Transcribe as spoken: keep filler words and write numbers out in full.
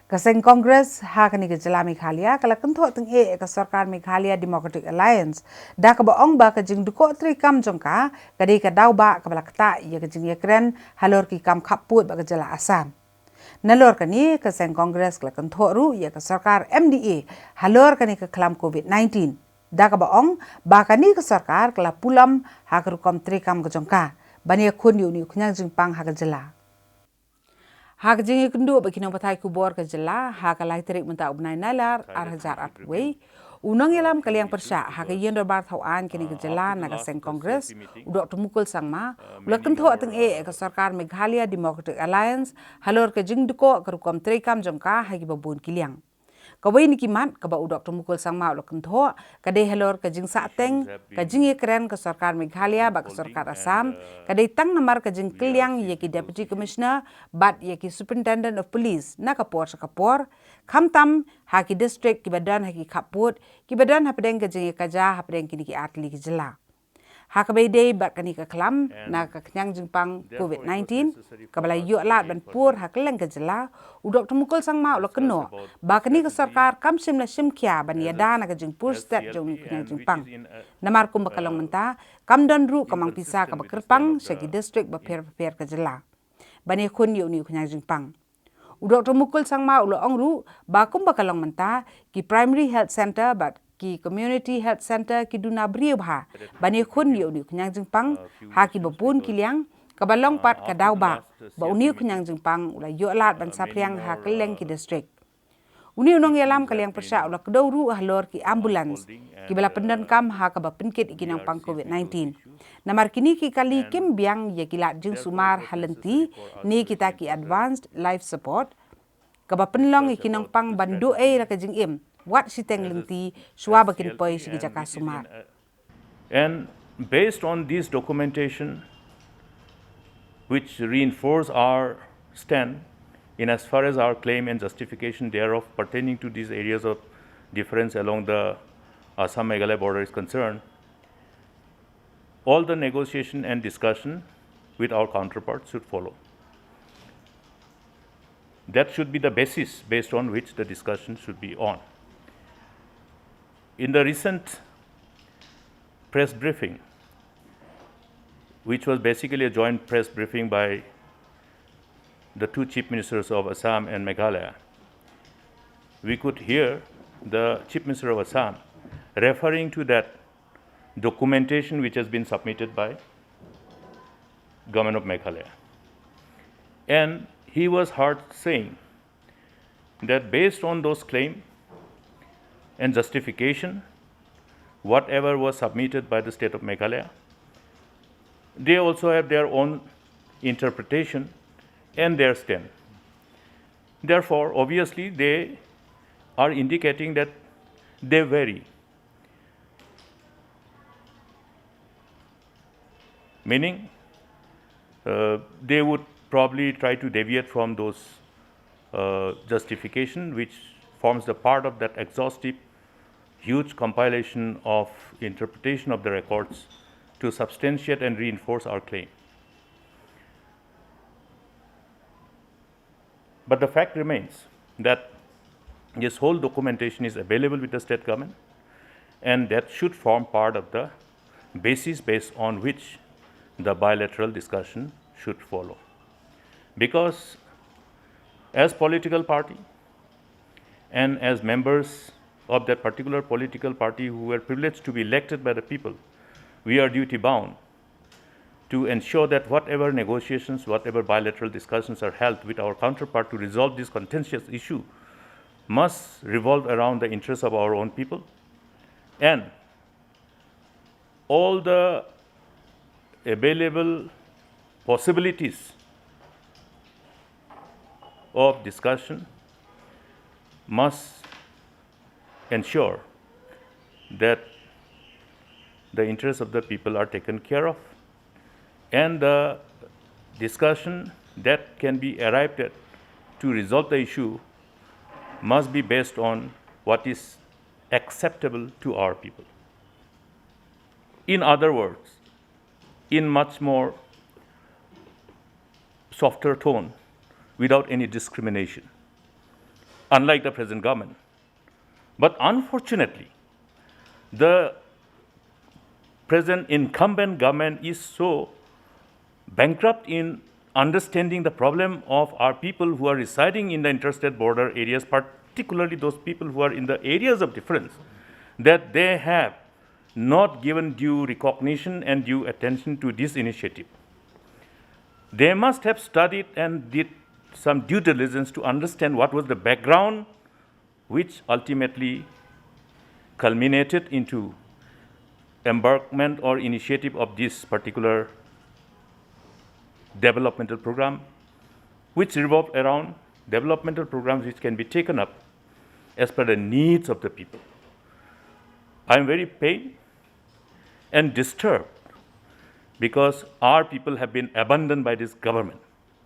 Ka seng Congress ha kane ka jylla Meghalaya ka la kynthoh tyngeh ïa ka sorkar Meghalaya Democratic Alliance da kaba ong ba ka jingdkoh treikam jong ka ka dei ka daw ba kaba la ktah ïa ka jingïakren halor ki kam khappud bad ka jylla Assam. Nalor kane ka seng Congress ka la kynthoh ruh ïa ka sorkar M D A halor kane ka khlam covid nineteen da kaba ong ba kane ka sorkar ka la pulom ha ka rukom treikam ka jong ka ban ïakhun ïa une u khñiang jingpang ha ka jylla. Ha ka jingïakynduh bad ki nongpathai khubor ka jylla ha ka lai tarik mynta u bnai Nailar ar hajar arphew wei, u nongïalam ka liang pyrshah ha ka ïing dorbar thaw aiñ kane ka jylla na ka seng Congress, u Doctor Mukul Sangma, u la kynthoh tyngeh ïa ka sorkar Meghalaya Democratic Alliance halor ka jingdkoh ka rukom treikam jong ka ha kiba bun ki liang. Kawei na ki mat kaba u Doctor Mukul Sangma u la kynthoh ka dei halor ka jingsahteng ka jingïakren ka sorkar Meghalaya bad ka sorkar Assam, ka dei tang namar ka jingkylliang ïa ki Deputy Commissioner bad ïa ki Superintendent of Police na ka por sha ka por, khamtam ha ki district kiba don ha ki khappud kiba don hapdeng ka jingïakajia hapdeng kine ki artylli ki jylla. Ha kaba ïadei bad kane ka khlam na ka khñiang jingpang covid nineteen kaba la ïoh lad ban pur ha kylleng ka jylla, u Doctor Mukul Sangma u la kynnoh ba kane ka sorkar kam shym la shim khia ban ïada na ka jingpur stet jong une u khñiang jingpang. Namar kumba ka long mynta kam don ruh ka mang pisa kaba kyrpang sha ki district bapher bapher ka jylla ban ïakhun ïa une u khñiang jingpang. U Doctor Mukul Sangma u la ong ruh ba kumba ka long mynta ki Primary Health Centre bad ki Community Health Centre ki duna briew bha ban ïakhun ïa une u khñiang jingpang ha kiba bun ki liang, kaba long pat ka daw ba ba une u khñiang jingpang u la ïoh lad ban saphriang ha kylleng ki district. Une u nongïalam ka liang pyrshah u la kdew ruh halor ki ambulance kiba la pyndonkam ha kaba pynkit ïa ki nongpang covid nineteen. Namar kine ki kali kim biang ïa ki lad jingsumar ha lynti ne kita ki advanced life support kaba pynlong ïa ki nongpang ban duh ei la ka jingim wat shiteng lynti shuwa ba kin poi sha ki jaka sumar. And based on this documentation, which reinforce our stand in as far as our claim and justification thereof pertaining to these areas of difference along the Assam Meghalaya border is concerned, all the negotiation and discussion with our counterparts should follow. That should be the basis based on which the discussion should be on. In the recent press briefing, which was basically a joint press briefing by the two chief ministers of Assam and Meghalaya, we could hear the chief minister of Assam referring to that documentation which has been submitted by Government of Meghalaya. And he was heard saying that based on those claim and justification, whatever was submitted by the state of Meghalaya, they also have their own interpretation and their stand. Therefore, obviously, they are indicating that they vary. Meaning, uh, they would probably try to deviate from those uh, justification, which forms the part of that exhaustive, huge compilation of interpretation of the records to substantiate and reinforce our claim. But the fact remains that this whole documentation is available with the state government, and that should form part of the basis based on which the bilateral discussion should follow. Because as political party and as members of that particular political party who were privileged to be elected by the people, we are duty bound to ensure that whatever negotiations, whatever bilateral discussions are held with our counterpart to resolve this contentious issue must revolve around the interests of our own people and all the available possibilities of discussion must ensure that the interests of the people are taken care of and the discussion that can be arrived at to resolve the issue must be based on what is acceptable to our people. In other words, in much more softer tone, without any discrimination, unlike the present government. But unfortunately, the present incumbent government is so bankrupt in understanding the problem of our people who are residing in the interstate border areas, particularly those people who are in the areas of difference, that they have not given due recognition and due attention to this initiative. They must have studied and did some due diligence to understand what was the background which ultimately culminated into embarkment or initiative of this particular developmental program, which revolved around developmental programs which can be taken up as per the needs of the people. I am very pained and disturbed because our people have been abandoned by this government.